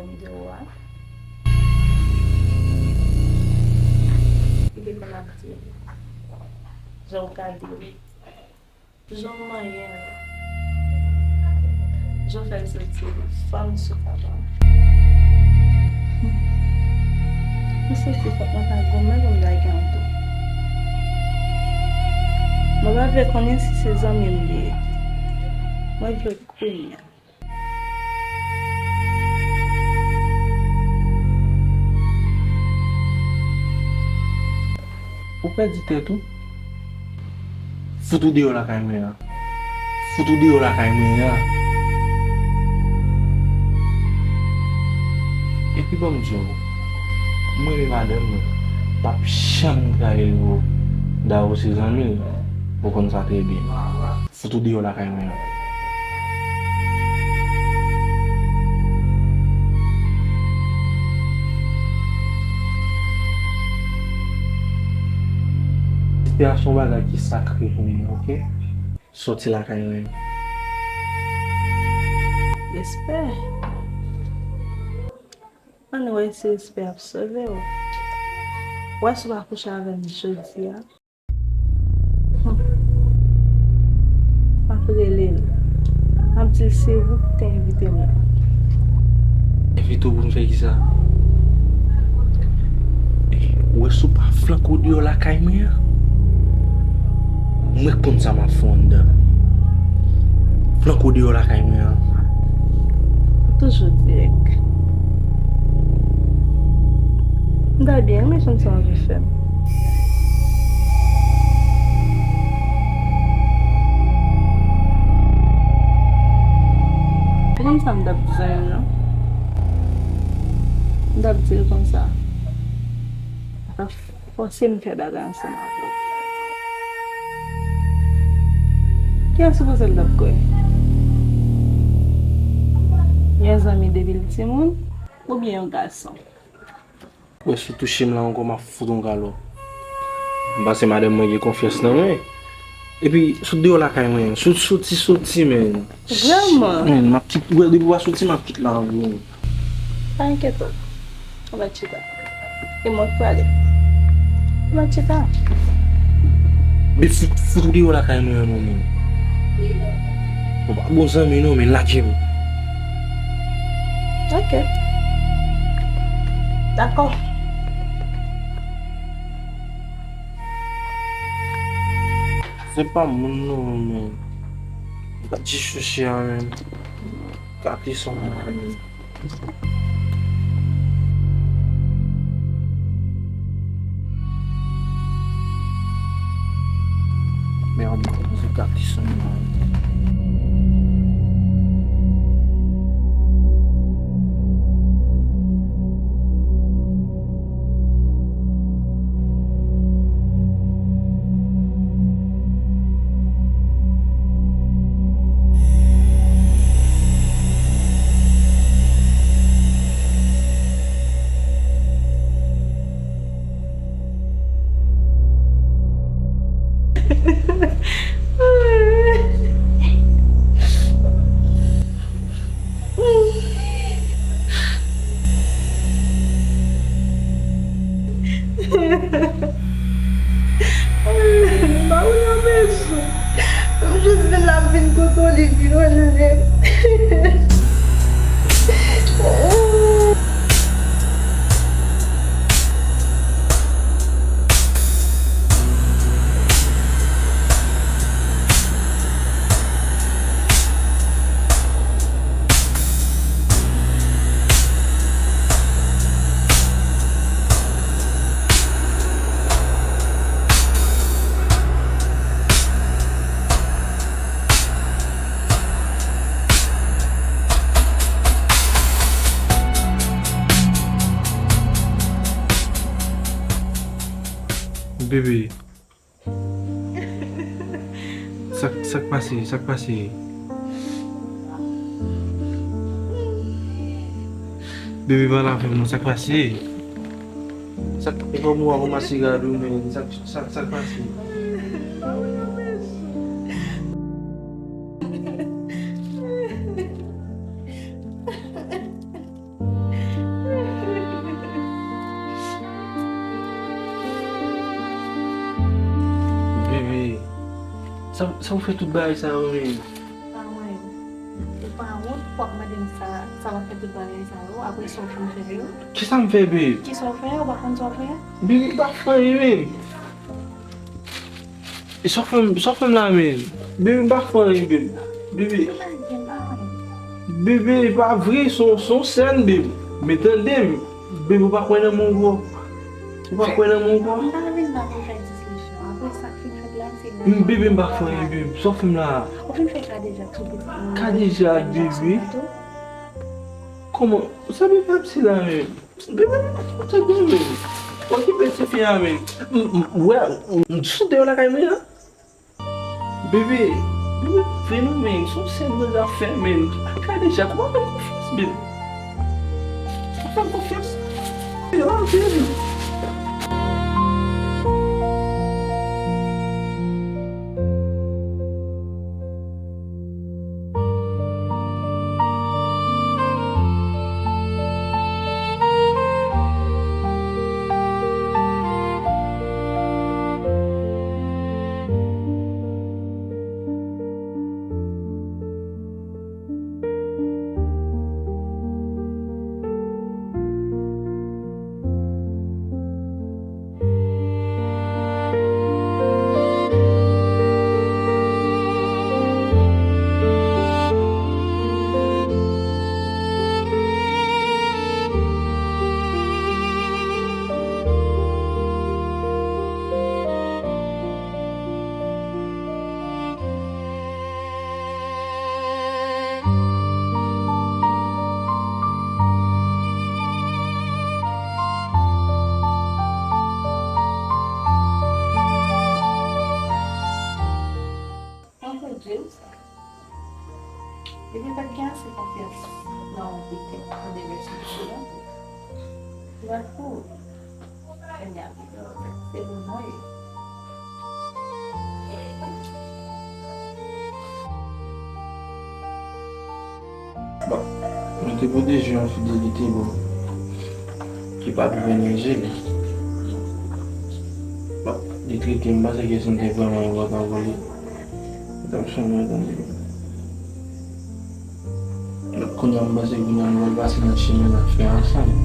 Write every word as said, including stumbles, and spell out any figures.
Kòm de ou a. Li te konn ap di m, jan w ka di m, jan w manyen l, jan w fè l santi fanm sou kò w. M santi fòk mwen ta goumen pou m ta gen yon tou. Mwen pa vle konnen si se zanmi m li ye. Mwen vle konnen. Ou pèdi tèt ou? Fout ou deyò lakay mwen an. Fout ou deyò lakay mwen an. Epi ban m di w, mwen renmen madanm mwen. P ap janm trayi l pou Dawo se zanmi l. Ou konn sa trè byen. Fout ou deyò lakay mwen an. Respè a se yon bagay ki sakre pou mwen, oke? Sòti lakay mwen. Respè? Ann wè si respè ap sove w. Wè si w pa kouche avè m jodi a. M ap rele l. M ap di l se ou ki te envite m la. Envite w pou m fè kisa? Ou wè si w pa flanke w deyò lakay mwen an. Mwen konn sa m ap fè w anndan. Flanke w deyò lakay mwen an. Ou toujou dirèk. M ta byen renmen konn sa w anvi fè m. Ou konn sa m t ap di zanmi m nan? M t ap di l konsa, ou ka fòse m fè bagay ansanm avè w. Kiyès ou panse l t ap kwè? Yon zanmi depi l timoun oubyen yon gason? Wè si w touche m la ankò, m ap fout yon galòp. M panse madanm mwen gen konfyans nan mwen. Epi, sot deyò lakay mwen. Sot, soti, soti, men. Vrèman? Men, m ap kit, wè, depi w pa soti, m ap kit la, men. Pa enkyete w. Ann al chita. E mwen k prale. Ann al chita. Men fout, fout ou deyò lakay mwen an non, men. Ou pa bon zanmi non, men lage m. Ok. Dakò. Se pa moun non, men. Gad ti chouchi a, men. Gad ti son, men. Merde, se gad ti son, men. M pa wè yon bezwen. M jis vin la vin kote w, li vin rele m. Bebe. Sa k, sa k pase? Sa k pase? Bebe, pale avè m non, sa k pase? Sa k, e kòman w ap ranmase rad ou, men? Sa k, sa k, sa k pase? Sa, sa w fè tout bagay sa yo menm? Pa mwen. Ou pa wont pou w ap mande m sa, sa w ap fè tout bagay sa yo, apre sa w fin fè yo? Kisa m fè, babe? Kisa w fè? Ou pa konn sa w fè? Babe, m pa fè anyen menm. E sa w fè m, sa w fè m la menm? Babe, m pa fè anyen, babe. Babe. Babe, e pa vre, se yon, se yon sèn, babe. Men tande m. Babe, ou pa kwè nan mwen ankò? Ou pa kwè nan mwen ankò? M pa vin la pou fè diskisyon. Apre sa k fin fèt la, se... M, babe, m pa fè anyen, babe. Sa w fè m la? Ou fin fè Kadejak sou pitit mwen. Kadejak, babe? Kòman? Sa babe ap di la menm? Babe, tande menm. Okipe tifi a menm. M, m, wè, m sou deyò lakay mwen an. Babe, babe, vin non, men, se yon sèn nou ap fè, men. Kadejak, ou pa fè m konfyans, babe. Ou pa fè m konfyans. Babe, ah, babe. Mwen pou di w sa. Depi w pa t gen ase konfyans nan yon pitit pou devèse sou yon pitit, li pral pou ou. Kounye a, se pou mwen. Bon, mwen te pwoteje yon fidelite, bon, ki pa t ouvè nan je li. Bon, li trete m, m panse ke si m te vrèman enpòtan pou li, li t ap sonje tande. Donk, kounye a, m panse kounye a nou pral pase nan chemen n ap fè ansanm.